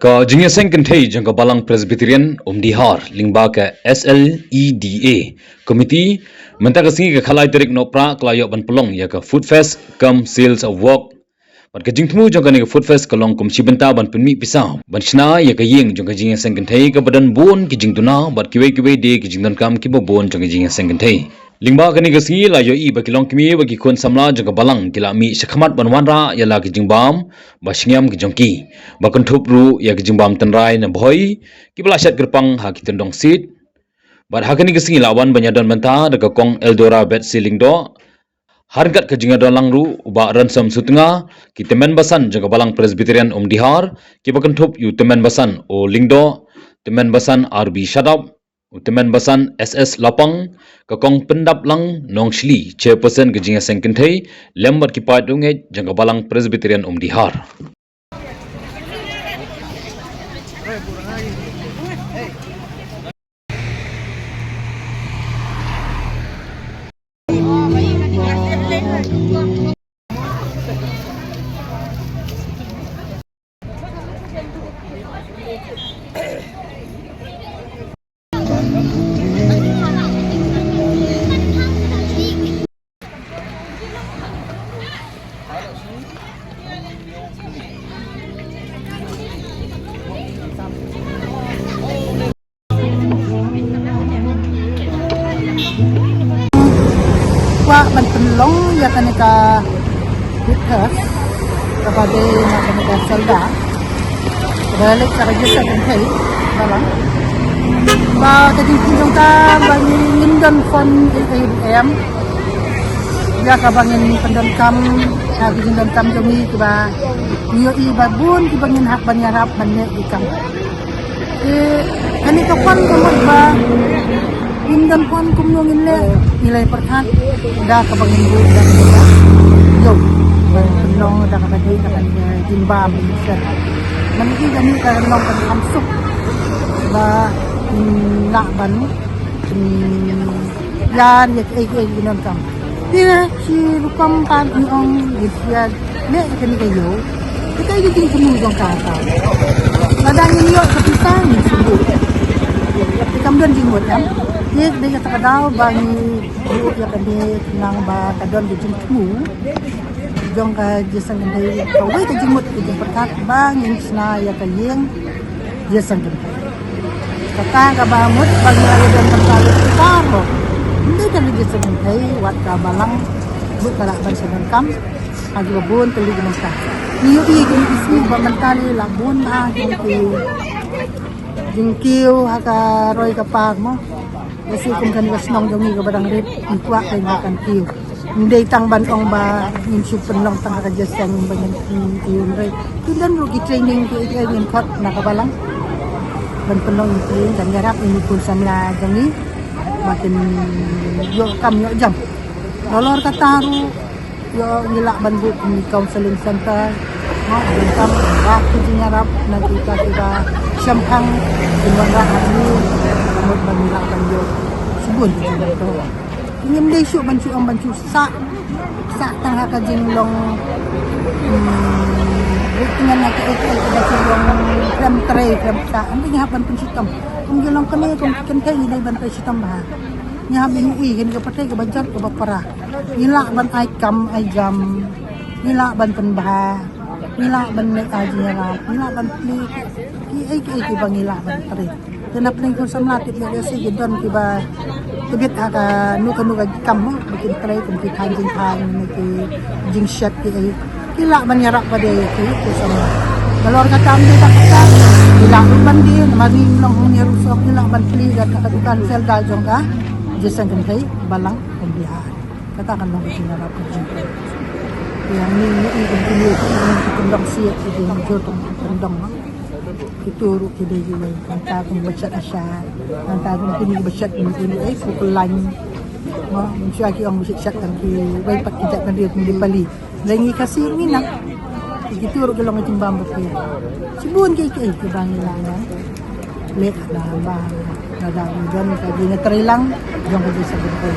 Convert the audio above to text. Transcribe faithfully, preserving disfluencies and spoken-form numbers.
Ka jingïaseng kynthei jong ka Balang Presbyterian Umdihar lyngba ka S L E D A Committee, mynta ka sngi ka khatlai tarik Nohprah ka la ïoh ban pynlong ïa ka Food Fest cum Sales of Wok. Bad ka jingthmu jong kane ka Food Fest ka long kum shi bynta ban pynmih pisa ban shna ïa ka ïing jong ka jingïaseng kynthei kaba don bun ki jingduna bad kiwei kiwei de ki jingdonkam kiba bun jong ka jingïaseng kynthei. Lyngba kane ka sngi la ïohi ba ki longkmie bad ki khun samla jong ka Balang ki la mih shakhmat ban wanrah ïa la ki jingbam ba shngiam ki jong ki, ba kynthup ruh ïa ki jingbam tynrai na Bhoi kiba la shet kyrpang ha ki tyndong sit. Bad ha kane ka sngi la wan ban ïadon bynta da ka Kong Eldora Betsy Lyngdoh. Ha ryngkat ka jingïadon lang ruh u Bah Ransom Sutnga, ki tymmen basan jong ka Balang Presbyterian Umdihar kiba kynthup ïa u tymmen basan O Lyngdoh, tymmen basan R B Shadap, u tymmen basan S S Lapang, ka Kong Pyndaplang Nongshli, chairperson ka jingïaseng kynthei, lem bad ki paid riewngeit jong ka Balang Presbyterian Umdihar. Kwah ban pynlong ïa kane ka Food Fest kaba dei na kane ka Salda. Ba leh ka register kan kai ba lang. Ba ka dei ki jong ka ba ngin don fund A A M. Ïa kaba ngin pyndonkam ha ki jingdonkam jong ngi kiba ngi ïohi ba bun kiba ngin hap ban ïarap ban leh ki kam. Te kane ka fund ka mut ba ngin don fund kumno ngin leh, ngi la pyrkhat da kaba ngin buh da kaba ïoh ban pynlong da kaba dei da kaba jingbam shen. Mynta kane ka long ka kam suk ba ngin lah ban ngin ïar ïa kiei kiei ki donkam. Te shi rukom pat ngi ong ngi ïa leh kane ka ïew. Te kaei ka jingthmu jong ka ka. Lada ngin ïoh ka pisa ngin sngewbha. Te kam don jingmut em. Te dei kata ka daw ba ngi buh ïa kane khnang ba ka don ka jingthmu jong ka jingïaseng kynthei. Kawei ka jingmut ka jingpyrkhat ba ngin shna ïa ka ïing jingïaseng kynthei. Kata kaba mut ba ngi la ïadon bynta lut kita ruh. Ym dei tang ka jingïaseng kynthei, wat ka Balang ruh ka lah ban sa donkam ha kiba bun tylli ki bynta. Ngi ïohi kine ki sngi ba mynta lei la bun bha jong ki jingkiew ha ka roi ka par mo. Lehse kum kane ka shnong jong ngi kaba dang rit, ngi kwah ka ïa kan kiew. Ym dei tang ban ong ba ngin shu pynlong tang ha ka jingïaseng ba ngin kiew, ym dei. Ki don ruh ki training kiei kiei ngin khot na ka Balang ban pynlong ïa ki, ban ïarap ïa ki khun samla jong ngi ba kin ïoh kam ïoh jam. Nalor kata ruh ïoh ngi lah ban buh kum ki counseling center. Ha, ban kam ba ki jingïarap na kita kiba shemphang, ki wanrah ha ngi, ka mut ba ngi lah ban ïoh shibun ki jingïarap. Ngim dei shuh ban shu ong ban shu sah, sah tang ha ka jinglong, hmm, buh tyngen ha ka, ka, ka, ka jinglong khlem trei khlem sah. Ym dei ngi hap ban pynshitom. Kum ki long kane kum ki kynthei ngi dei ban pynshitom bha. Ngi hap ban ïohi kane ka pyrthei kaba jot kaba para. Ngi lah ban ai kam ai jam. Ngi lah ban pynbha. Ngi lah ban leh ai jingïarap. Ngi lah ban plie kiei kiei kiba ngi lah ban trei. Te na pdeng khun samla tip lehse ki don kiba tbit ha kano kano ka kam mo ba kin trei kum ki thaiñ jingthaiñ ne ki jingshet kiei. Ki lah ban ïarap ba dei ki khun samla. Nalor kata ym dei tang kata, ki lah ruh ban die namar ngi long hangne ruh shuh, ki lah ban plie da ka dukan Zelda jong ka jingïaseng kynthei Balang Umdihar. Kata kan long ka jingïarap ka jong. Ïa ngi ngi i kum kine ki ngi ki pyndong sih ki jingïarap ki pyndong. Kito ruh ki dei kiwei, nangta kum ba shet asha, nangta kum kine ba shet kum kine, eh, kum ka lain. Mo, mynshuwa ki ong ba shet shet kan kiwei pat ki jait kan dei kum dei Pali. Lei ngi Khasi ruh ngi nang. Kito ruh ki long ka jingbam ba ki. Shibun kiei kiei kiba ngi lah nang. Leh da ba, da da ngi don ka jingïatreilang jong ka jingïaseng kynthei.